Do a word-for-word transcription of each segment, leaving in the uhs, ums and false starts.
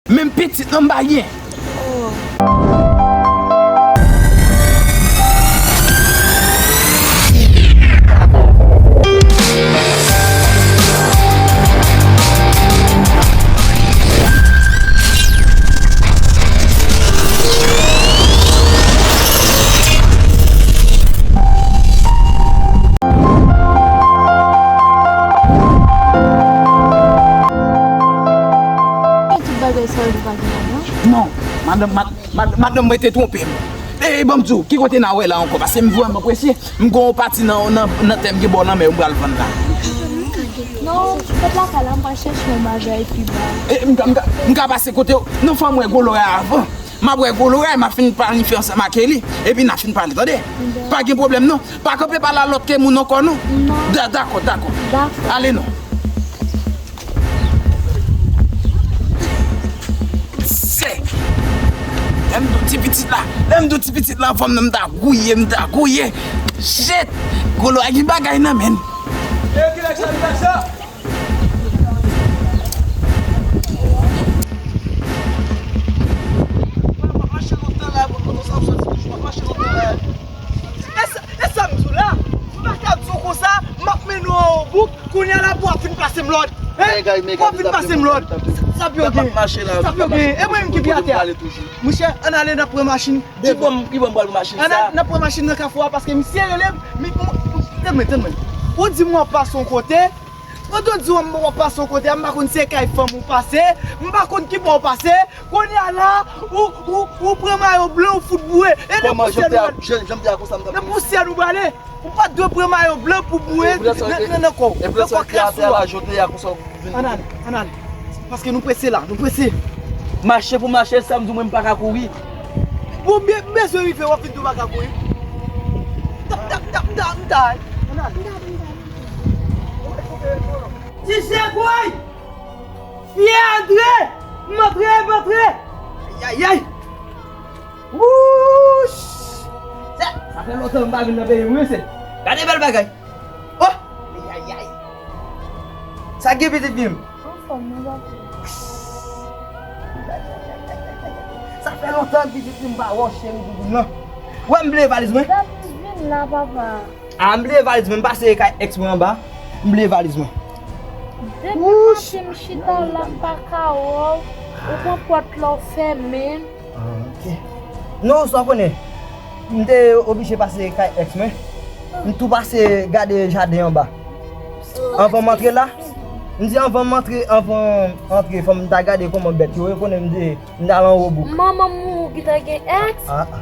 Menm pitit non m pa gen. Tout bagay sa yo li pa gen la, non? Non, madanm, mad-, mad-, madanm mwen te twonpe m. E ban m di w, ki kote n a wè la ankò? Paske m vrèman prese. M gen yon pati nan, nan, nan tè m gen bò lanmè yo m pral vann la. Non, fèt lakay la, m pral chèche yon bagay pi ba. E, m ka, m ka, m ka pase kote w. Non, fò m wè gwo loray avan. M ap wè gwo loray, m ap fin planifye ansanm ak Eli. Epi n a fin pale, tande? Pa gen pwoblèm, non. Pa kanpe pale a lòt ke moun ankò, non. Non. Da-, dakò, dakò. Dakò. Ale, non. Sèk. Lè m di w ti pitit la, lè m di w ti pitit la, anfòm nan m ta gouye, m ta gouye. Shit! Golo a gen bagay nan men. E, ki nèg sa, ki nèg sa? Mwen, mwen mache lontan la, mwen konn sa ap soti toujou, mwen mache lontan la. E sa, e sa m di w la, m pa ka di w konsa, m ap mennen w an bouk, kounye a la pou w ap vin pase m lòd. Hein? Pou w ap vin pase m lòd. Sa p yo gen. Sa p yo gen. E mwen menm ki pi atè a. Monchè, ann ale n ap pran machin. Ki bò m, ki bò m pral pran machin sa? Ann al, n ap pran machin nan kafou a paske misye rele m. Mi-, m-, tann mwen, tann mwen. Ou di m w ap pase yon kote. Ou di w w ap pase yon kote a, m pa konn se kay fanm ou pase. M pa konn ki bò w pase. Kounye a la, ou, ou, ou pran mayo blan, ou fout boure. E nan pousyè nou prale. Nan pousyè nou prale. Ou pa t dwe pran mayo blan pou boure nan, nan, nan kò w. Nan kò kras ou a. Ann ale, ann ale. Paske nou prese la, nou prese. Mache pou mache, sa m di w mwen m pa ka kouri. Ou be-, bezwen rive, w ap vin di w pa ka kouri. Dam, dam, dam, dam, dam. Ann ale. Ti Segway! Fye antre! M antre, m antre! Ayayay! Wouch! Sa, sa fè lontan m pa vin nan peyi m, wi, mesye. Gade bèl bagay. Oh! Ayayay! Sa gen pitit fi m? Anfòm, non, papi. Sa fè lontan pitit fi m pa wè w cheri pou m nan. Wè m bliye valiz mwen. Papi, vin la, papa. Ah, m bliye valiz mwen, m pase kay ex mwen anba. M bliye valiz mwen. Depi maten m chita la, m pa ka wè w. Ou pran pòt la, w fèmen. Ah, ok. Non, sa w konnen, m te oblije pase kay ex mwen. M tou pase gade jaden anba. Anvan m antre la, m di anvan m antre, anvan m antre, fò m ta gade kòman bèt yo ye, konnen m te, m t al anwo bouk. Manman m mouri, ou gentan gen ex? Ah, ah.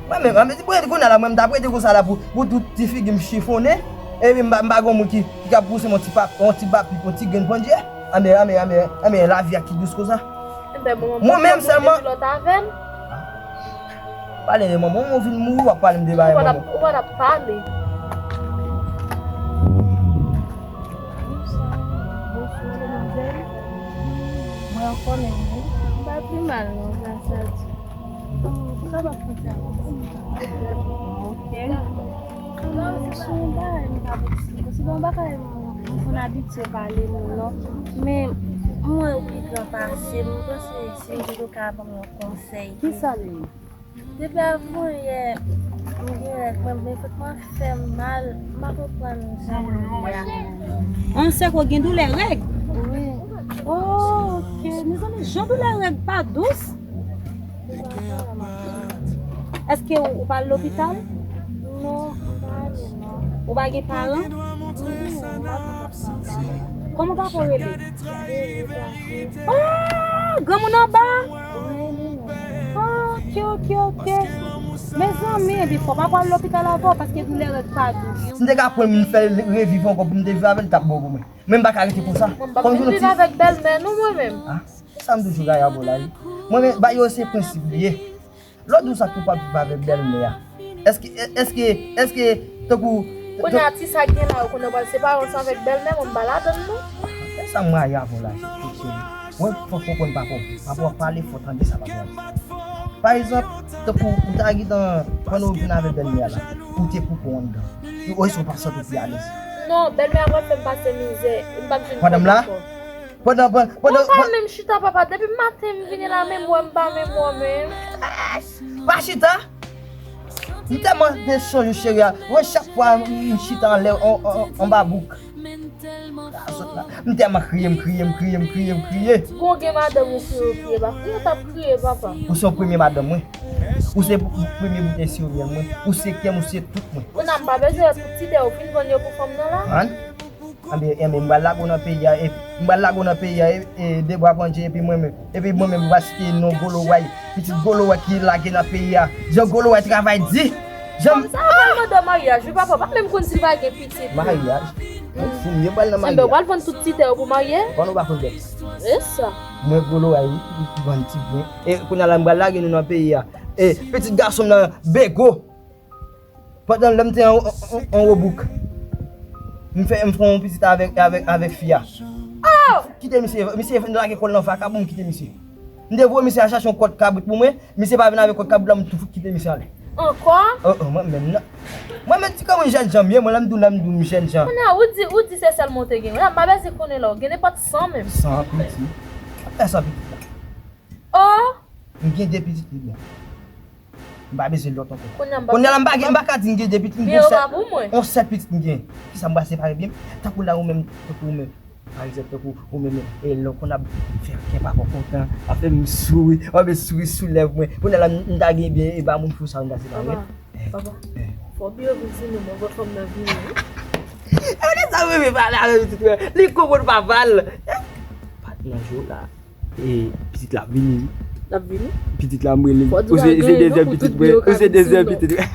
Mwen menm, mwen menm, pou kounye a la, mwen m ta prete konsa la pou, pou tout ti figi m chifonnen, epi m pa, m pa gen moun ki, ki ka pouse m yon ti pap, yon ti pap, yon ti grenn pandye. Anben, anben, anben, anben, lavi a ki dous konsa. Enben, manman m mouri, ou vin lòt avè l? Pale de manman w, ou vin mouri, w ap pale m de bagay manman w. Ou pa t ap pale. Bonswa, demwazèl. Mwen anfòm, e ou? M pa pi mal, non, gras a Dye. Sa pa fè sa. Ok. Non, se sou yon bagay m t ap eksplike. Se yon bagay m, m konn abitye pale moun, non. Men, mwen, ou pi gran pase m, m panse si m te ka ban m yon konsèy. Kisa l ye? Depi avanyè, m gen règ mwen, men vant mwen fè m mal, m pa konprann jan m ye a. An, sè ke w gen doulè règ? Wi. Oh, ok. Mezanmi, jan doulè règ pa dous. Èske ou, ou pa al lopital? Non, m pa ale, non. Ou pa gen paran? Non, m pa gen paran. Kòman papa w rele? Oh, granmoun anba? Wi, li menm. Oh, ok, ok, ok. Mezanmi, epi fò papa w al lopital avè w, paske doulè règ pa dous. Si m te ka pran l, m fè l reviv ankò pou m te viv avè l, li t ap bon pou mwen. Men m pa ka rete konsa. Mwen m p ap vin viv avèk bèlmè nou, mwen menm. Ah, sa m toujou rayi avè w la, wi. Mwen menm, bagay yo se prensip li ye. Lòt ou sa ki w p ap viv avèk bèlmè a. Èske, èske, èske, tankou, kounye a, ti sa k gen la yo, kounye a w pral separe w ansanm avèk bèlmè, mwen m pa ladann non. Men sa m rayi avè w la, cheri. Mwen fò w konprann papa w. Papa w ap pale, fò w tande sa papa w ap di. Pa egzanp, tankou ou ta gentan, pandan w vin avèk bèlmè a la, ou te koupe w anndan. Ou, èske w p ap santi w pi alèz? Non, bèlmè a pral fè m pase mizè. M p ap jwenn kòb ankò. Madanm la? Pandan, pandan, pandan, Mwen pa menm chita, papa. Depi maten m vini la, menm wè m pa menm wè menm. Pa chita. M tèlman de sonj ou, cheri a. Wè, chak fwa m chita anlè, an, an, anba bouk. M tèlman kriye, m kriye, m kriye, m kriye, m kriye. Gon gen madanm ou kriye, ou kriye, pa kriye, t ap kriye, papa. Ou se yon premye madanm mwen. Ou se premye boutèy siwo myèl mwen. Ou se kè m, ou se tout mwen. Kounye a m pa bezwen wè tout ti tè ou fin vann yo pou fanm nan la. Ann? Anben, anben, m pral lage w nan peyi a, epi m pral lage w nan peyi a, e, e, de bra pandye, epi mwen menm, epi mwen menm, m pral site non Goloway, pitit Goloway ki lage nan peyi a. Jan Goloway travay di, jan m... Sa a pral mande w maryaj, wi, papa, pa menm konn si l va gen pitit. Maryaj? Ou fou, m pral nan maryaj. Enben, w pral vann tout ti tè yo pou marye? Konn ou pa konn bèt. E sa. Mwen Goloway, wi, ki vann ti byen. E kounye a la, m pral lage nou nan peyi a. E, pitit gason m nan, Bego. Pandan lè m te an, an, an, an Wobouk, m fè, m fè yon pitit avèk, avèk, avèk fi a. Oh! Kite misye, misye lage kò l nan vakabon, m kite misye. M te voye misye al chache yon kòt kabrit pou mwen, misye pa vin avèk kòt kabrit la, m tou fout kite misye ale. Ankò? Oh, oh, mwen menm nan. Mwen menm ti kòman jèn jan m ye, mwen lè m di w, lè m di w m jèn jan. Kounye a, ou di, ou di se sèl mwen te gen. Mwen menm m pa bezwen konnen la, ou gen nenpòt san menm. San pitit. Ap fè san pitit la. Oh! M gen de pitit li bon. M pa bezwen lòt ankò. Kounye a m pa... Kounye a la m pa gen, m pa ka di m gen de pitit, m gen yon sèl, yon sèl pitit m gen. Kisa m pral separe byen m? Tankou la ou menm, tankou ou menm. Pa egzanp, tankou ou menm, e, lè w konn ap fè kè papa kontan, ap fè m souri, w ap souri sou lèv mwen. Kounye a la m, m ta gen byen, e pa moun fou sa m ta separe. Papa, papa, fò Biyo vin sou nou, mwen vwè fanm nan vini, wi. E, kote sa m renmen pale avè pitit mwen? Li konprann papa l. Patnè Jola. E, pitit la ap vini, wi. L ap vini? Pitit la, m rele l. Ou se, se dezyèm pitit mwen. Ou se dezyèm pitit mwen.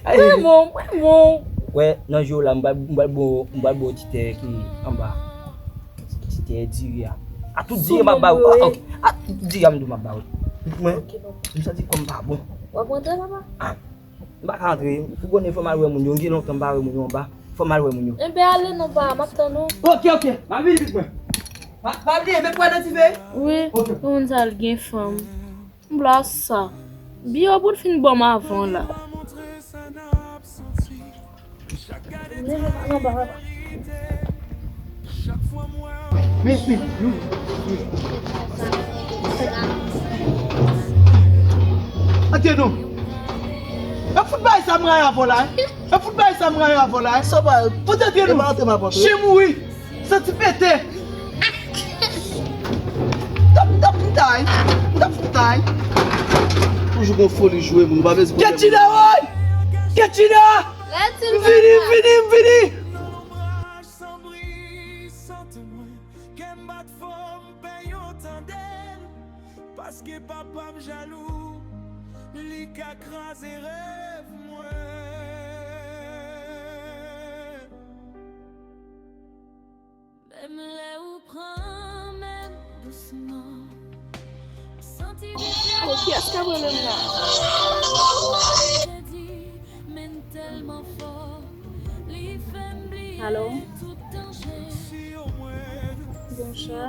Mwen bon. Mwen bon. Wè, nan jou la, m pral, m pral bo, m pral bo ti tè ki anba. Ti tè diri a. A tout diri m ap ba ou. Ok. A tout diri a m di w m ap ba ou. Mwen, m santi kò m pa bon. W ap rantre, papa? Ah. M pa ka antre. Ou konnen fò m al wè moun yo. M gen lontan m pa wè moun yo anba. Fò m al wè moun yo. Enben ale non pa, m ap tann ou. Ok, ok. M ap vini pitit mwen. Pa, pa bliye, met pwa nan dife. Wi, ok. Pou moun sa l gen fanm. M vle sa. Biyo pou l fin ban m avan la. Leve pa nan ba, papa. Men, men, nou, nou. Antre non. E fout bagay sa m rayi avè w la, hein? E fout bagay sa m rayi avè w la, hein? Sa pa... Fout antre non. E pa antre m ap antre. Chen mouri. Santi pete. M t ap, m t ap fout tay. M t ap fout tay. Toujou gon foli jwe, moun pa bezwen. Kèt Jina, woy! Kèt Jina! M vini, m vini, m vini! San bri, san temwen, kè m bat fò, m pè yo tande l. Paske papa m jalou, li ka kraze rèv mwen. Menm lè ou pran men m dousman, m santi deja... Oh, kiyès k ap rele m la? Alo? Bonswa.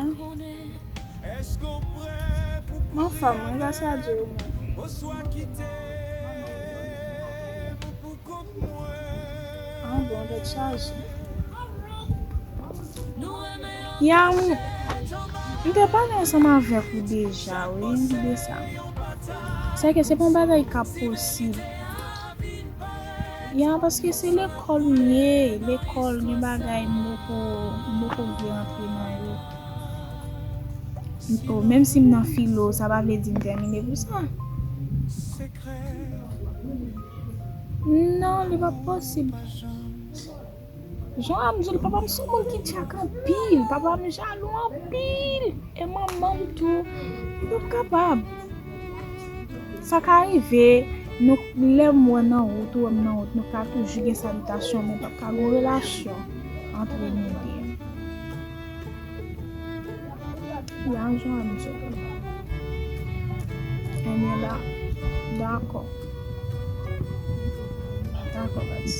Mwen anfòm, mwen pa chaje ou menm. Ah bon, tèt chaje. Ya, m, m te pale ansanm avèk ou deja, wi, de sa. Sèke se pa yon bagay k ap posib. Ya, paske se lekòl m ye, lekòl, gen bagay m poko, m poko vle rantre nan yo. Oh, menm si m nan filo, sa pa vle di m tèmine pou sa. Non, li p ap posib. Jan a m di w, papa m se yon moun ki dyak anpil. Papa m jalou anpil. E manman m tou. M p ap kapab. Sa ka rive, nou, lè m wè nan wout, ou wè m nan wout, nou ka toujou gen salitasyon, men p ap ka gen relasyon antre nou de. Lajan ap di. Ebyen, da-, dakò. Dakò, Batis.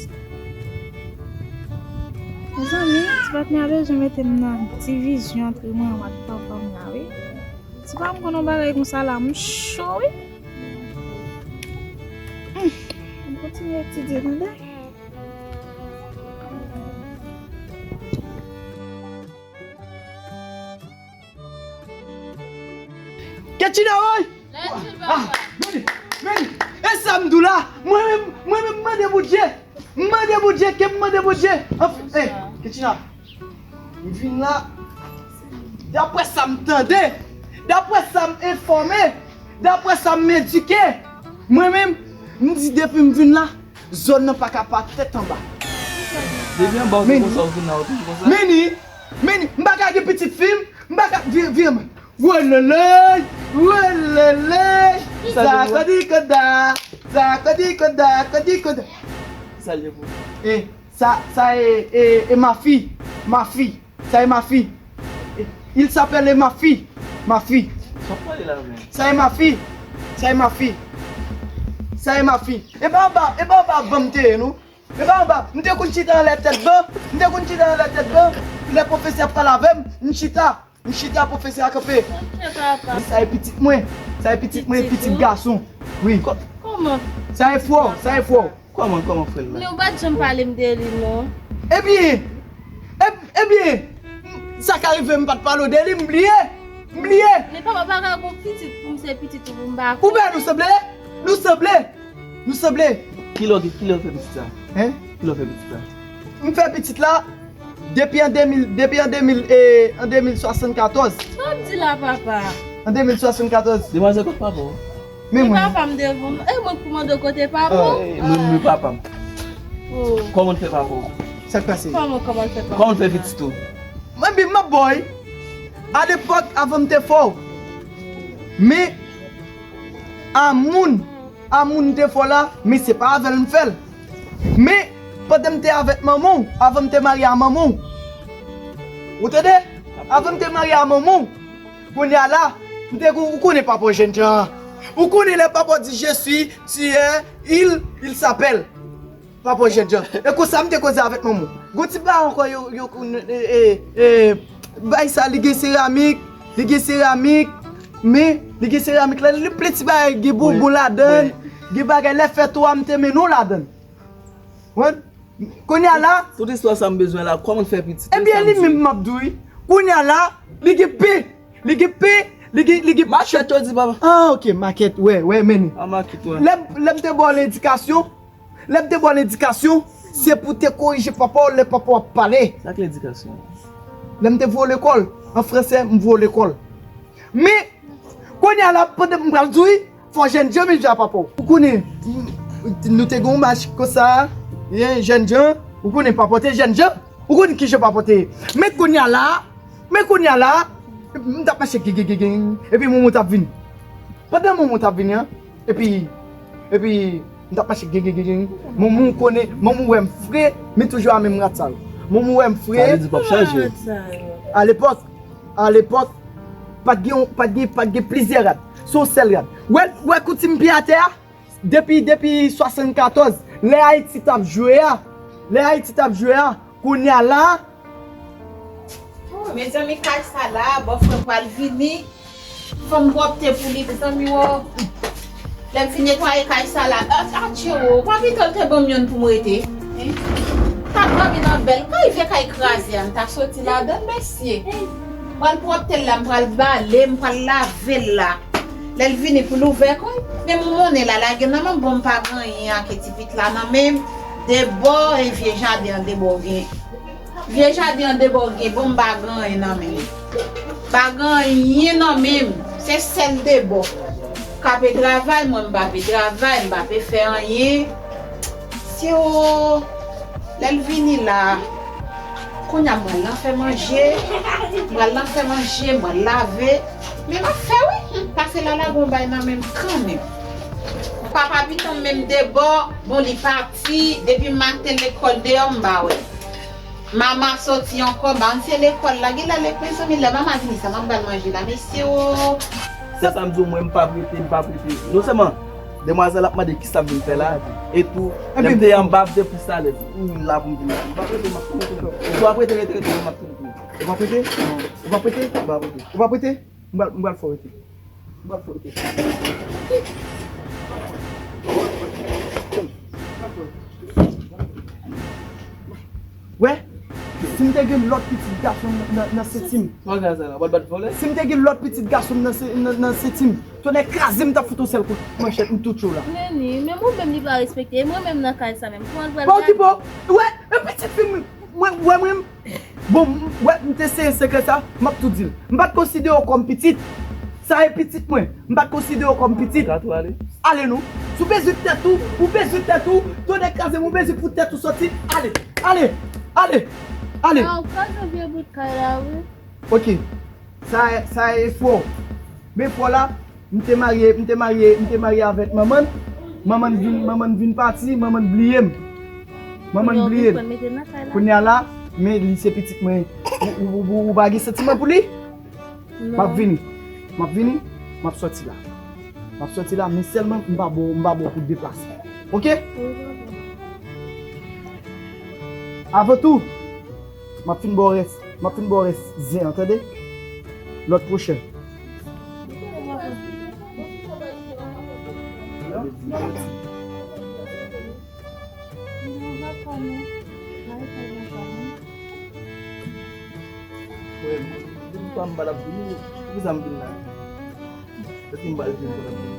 Mezanmi, ti patnè a bezwen mete m nan divizyon antre mwen ak papa m la, wi. Si pa m konn yon bagay konsa la, m cho, wi. Hmm. M kontinye etidye, tande. Ketchina, woy! Lèd, papa. Men li, men li. E sa m di w la, mwen menm, mwen menm m mande Bondye. M mande Bondye, ke m mande Bondye. Anfen, eh, Ketchina, m vin la, daprè sa m tande, daprè sa m enfòme, daprè sa m edike, mwen menm, m di depi m vin la, zòn nan pa ka pa tèt anba. Depi anba ou te konsa, ou vin la, ou toujou konsa? Men ni, men ni, m pa ka gen pitit fi m, m pa ka, vire, vire men. Welele, welele, sa kodi koda, sa kodi koda, kodi koda. Sa l ye pou ou? E, sa, sa e, e, e mafi, mafi, sa e mafi. E, il s'appelle mafi, mafi. Sa w pale la menm? Sa e mafi, sa e mafi, sa e mafi. E pa anba, e pa anba ban m te ye, non. E pa anba, m te konn chita anlè tèt ban, m te konn chita anlè tèt ban, lè pwofesè ap pale avè m, m chita, m chita, pwofesè a kanpe. Ok, papa. Sa e pitit mwen, sa e pitit mwen, pitit gason. Wi. Kò-, kòman? Sa e frè w, sa e frè w. Kòman, kòman frè l la? Men ou pa t janm pale m de li, non. Ebyen, eb-, ebyen, sa ka rive m pa t pale w de li, m bliye, m bliye. Men papa, pa ka gon pitit pou m, se pitit ou pou m pa konnen. Ou wè nou sanble? Nou sanble. Nou sanble. Kilè w, kilè w fè pitit sa? Hein? Kilè w fè pitit sa? M fè pitit la depi an de mil, depi an de mil, e, an de mil swasannkatòz. Sa w ap di la, papa? An de mil swasannkatòz. Demwazèl, kote papa w? Men mwen. Papa m devan m. E mwen k pou mande w kote papa w? E, mwen, mwen papa m. Oh. Kòman w fè papa w? Sa k pase? Kòman, kòman l fè papa m? Kòman l fè pitit ou? Mwen, bi, m ap ba w, wi. A lepòk, avan m te fè w. Men, a moun a moun m te fè w la, men se pa avè l m fè l. Men, pandan m te avèk manman w, avan m te marye a manman w. Ou tande? Avan m te marye a manman w, kounye a la, m te, ou konnen papa w jènjan an. Ou konnen lè papa w di, je suis, tu es, il, il s'appelle. Papa w jènjan. E konsa m te koze avèk manman w. Gon ti bagay ankò yo, yo, e, e, e, bay sa, li gen seramik, li gen seramik, men li gen seramik la, li plen ti bagay, gen bonbon ladan l, gen bagay, lè fèt ou a, m te mennen w ladan l. Konprann? Kounye a la. Tout istwa sa m bezwen la, kòman fè pitit? Ebyen, li menm m ap di w, wi. Kounye a la, li gen pen, li gen pen, li gen, li gen makèt, yo di papa. Ah, ok, makèt, wè, wè, men. Ah, makèt, wè. Lè, lè m te ba w lendikasyon, Lè m te ba w lendikasyon, se pou te korije papa w lè papa w ap pale. Sa k lendikasyon? Lè m te voye w lekòl, an fransè, m voye w lekòl. Men, kounye a la, pandan m pral di w, fò jènjan menm jan a papa w. Ou konnen, m, nou te gen yon mach konsa, yen, jènjan, ou konnen papa w te jènjan, ou konnen kijan papa w te ye. Men kounye a la, men kounye a la, m t ap mache gen, gen, gen, gen, epi manman w t ap vini. Pandan manman w t ap vini an, Epi, epi, m t ap mache gen, gen, gen, gen. Manman w konnen, manman w wè m fre, men toujou a menm rad sa yo. Manman w wè m fre. Sa vle di w p ap chanje. A lepòk, a lepòk, pa t gen, pa t gen, pa t gen plizyè rad. Se yon sèl rad. Wè, wè koutim pye atè a? Depi, depi swasannkatòz, lè Ayiti t ap jwe a, lè Ayiti t ap jwe a, kounye a la, Oh, mezanmi, kay sa la, bòfrè m pral vini. Fò m pwòpte pou li, mezanmi, wo. Lè m fin netwaye kay sa la, a, atye wo, pa pito l te ban m youn pou m rete. Hein? Ta dòmi nan bèl kay, fè kay kraze a, m ta soti ladan l, mesye. Pral pwòpte l la, m pral bale, m pral lave l la. Lè l vini pou l ouvè kò l, men m monnen la, lage nan men m, bon, m pa gen anyen ak ti pit la nan men m, debò, e vye jaden an debò gen. Vye jaden an debò gen, bon, m pa gen anyen nan men m. Pa gen anyen nan men m, se sèl debò. K ape travay, mwen m p ape travay, m p ape fè anyen. Si w, lè l vini la, kounye a m pral nan fè manje, m pral nan fè manje, m pral lave. Men m ap fè wi, pase la lage yon bay nan men m kanmenm. Papa pitit mwen menm debò, bon li pati, depi maten lekòl deyò m pa wè. Mama soti ankò, m pa konn si se lekòl la, genlè lè, mezanmi, lè mama vini sa, m ap ba l manje la, mesye o. Se sa m di w, mwen, m p ap rete, m p ap rete. Non sèlman, demwazèl ap mande kisa m vin fè la, etou, lè m te anba, m te plis alèz. Ou la pou m vin la. M p ap rete, m ap toujou rete. Ou p ap rete, rete, rete, m ap toujou rete. Ou p ap rete? Ou p ap rete? M p ap rete. Ou p ap rete? M pral, m pral fè w rete. M pral fè w rete. Wè? Si m te gen lòt pitit gason nan, nan, nan senti m. Sa w gen sa la? W ap bat vòlè? Si m te gen lòt pitit gason nan, se- nan, nan senti m, tonnè kraze m, m t ap fout yon sèl kout manchèt, m tout cho la. Neni, menm ou menm li pa respekte. E mwen menm nan kay sa menm. Kòman l pral gade? Pa okipe w. Wè, e pitit fi m, mwen, wè mwen. Bon, m- wè, m te seye sekrè sa, m ap tou di l. M pa t konsidere w kòm pitit. Sa e pitit mwen. M pa t konsidere w kòm pitit. Ka tou ale. Ale non. Si w bezwen tèt ou, ou bezwen tèt ou, tonnè kraze m, ou bezwen pou tèt ou soti, ale, ale, ale, ale. Ah, ou kraze vye bout kay la, wi. Ok. Sa, sa e fò. Men fò la, m te marye, m te marye, m te marye avèk manman. Manman vin, manman vin pati, manman bliye m. Manman bliye m. Kounye a la, men li se pitit mwen. Ou, ou, ou, ou pa gen santiman pou li? M ap vini. M ap vini. M ap sòti la. M ap sòti la, men sèlman m pa bo, m pa bo pou deplase. Ok? Avan tou, m ap fin ba w rès, m ap fin ba w rès zen an, tande? Lòt pwochè. Frè m, depi pa m pa t ap vini, poukisa m vin la? Èske m pa t vin pou l ap vini?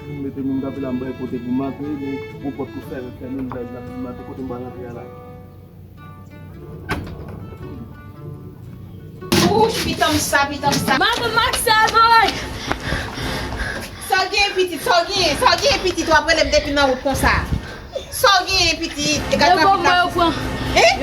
M mete moun kanpe la, m bay kote pou m antre, men gwo pòt tou fèmen, fèmen, m bay la pou m antre kote m pral antre a la. Wouch, pitanm sa, pitanm sa. Madanm Maksèl, ay! Sa w genyen, pitit? Sa w genyen? Sa w genyen, pitit? W ap rele m depi nan wout konsa. Sa w genyen, pitit? E gad nan pit la. Hein?